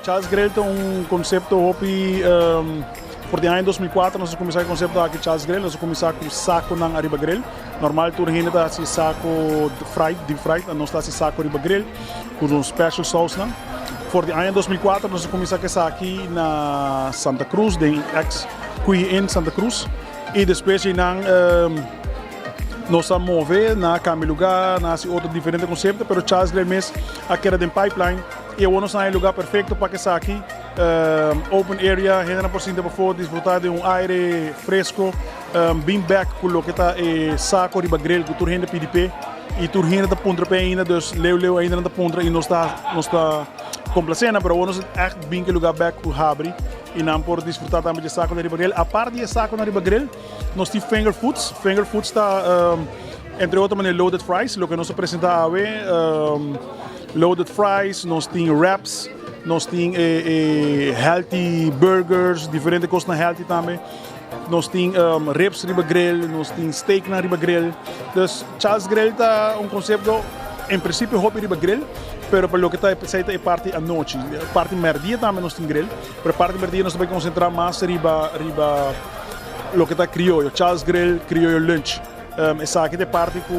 Charles Grill ta un concepto hopi for di aña 2004 nos a cuminsa e concepto aki Charles Grill. Nos a cuminsa cu saconan ariba grill. Normal tur hende ta haci saco fried, deep fried, nos ta haci saco riba grill cu nos special sausnan. For di aña 2004 nos a cuminsa cu esaki na Santa Cruz den ex Cuy Inn Santa Cruz y despues einan nos a move na cambia lugar, na haci otro diferente concepto, pero Charles Grill mes a keda den pipeline y awor nos a haña e lugar perfecto pa esaki. Open area, hendenan por sinta pafó, disfruta di un aire fresco, bin bek cu loke ta e saco riba grill cu tur hende pidi p'e y tur hende ta puntra p'e ainda, dus leu leu ainda nan ta puntra y nos ta nos ta complace nan, pero awor nos ta echt bin cu e lugar bek cu habri y nan por disfruta tambe di e saconan riba grill. Apart di e saconan riba grill, nos tin finger foods. Finger foods ta entre otro manera loaded fries, loke nos a presenta awe. Loaded fries, nos tin wraps, nos tin e e healthy burgers, diferente cosnan healthy tambe. Nos tin ribs riba grill, nos tin steaknan riba grill. Dus Charles Grill ta un concepto en principio hopi riba grill, pero pa loke ta esey ta e parti anochi. Parti merdia tambe nos tin grill, pero parti merdia nos ta bay concentra mas riba riba loke ta crioyo, Charles Grill crioyo lunch. Esaki ta e parti ku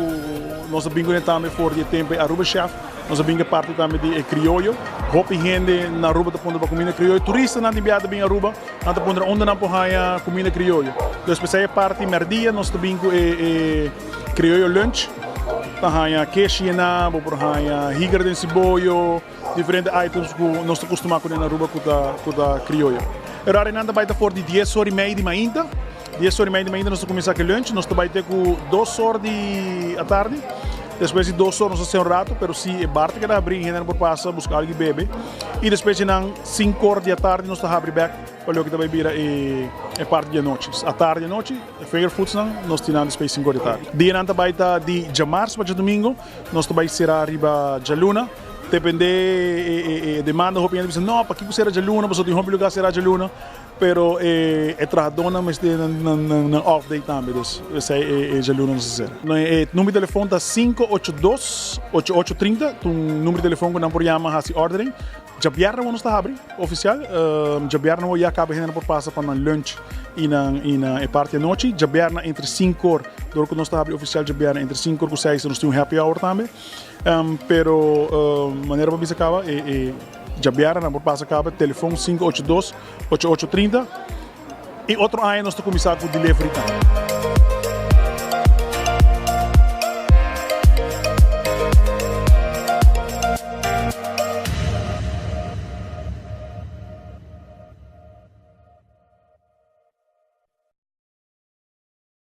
nos a bin kuné tambe for di e tempu e Aruba Chef. Nos a bin ku e parti tambe di e krioyo. Hopi hende na Aruba ta puntra pa kuminda krioyo. Turistanan tin biaha ta bin Aruba, nan ta puntra unda nan por haña kuminda krioyo. Dus p'esei e parti mèrdia nos ta bin ku e e krioyo lunch. Ta haña keshi yená, bo por haña higra den siboyo, diferente items ku nos ta kustumá kuné na Aruba ku ta ku ta krioyo. E horarionan ta bai ta for di dies ora i mei di mainta. Dies ora i mei di mainta nos ta kuminsá ku e lunch, nos ta bai te ku dos or di atardi. Despues di dos or nos ta stea un rato, pero si e bar ta keda habrí hendenan por pasa buska algu i bebe. I despues di nan sinku or di atardi nos ta habri bèk pa loke ta bai bira e e parti di anochi. Atardi anochi e finger foodsnan nos tin nan despues di sinku or di atardi. Dianan ta bai ta di djamars pa djadumingu, nos ta bai será riba djaluna. Depende e e demanda hopi hende bisa no pakiko sera djaluna pasobra tin hopi lugar sera djaluna. Pero e e trahadónan mester nan nan nan off day tambe, dus esei e e djaluna nos a sera. E number di telefon ta 582 8830, ta un number di telefon ku nan por yama hasi ordering. Djabièrnè awor nos ta habri ofisial, djabièrnè awor ya kaba hendenan por pasa pa nan lunch i nan i nan e parti anochi. Djabièrnè entre sinku or, dor ku nos ta habri ofisial djabièrnè entre sinku or ku seis nos tin un happy hour tambe. Pero manera bo bisa kaba e e djabièrnè nan por pasa kaba telefon 582 8830 y otro aña nos ta cuminsa cu delivery tambe.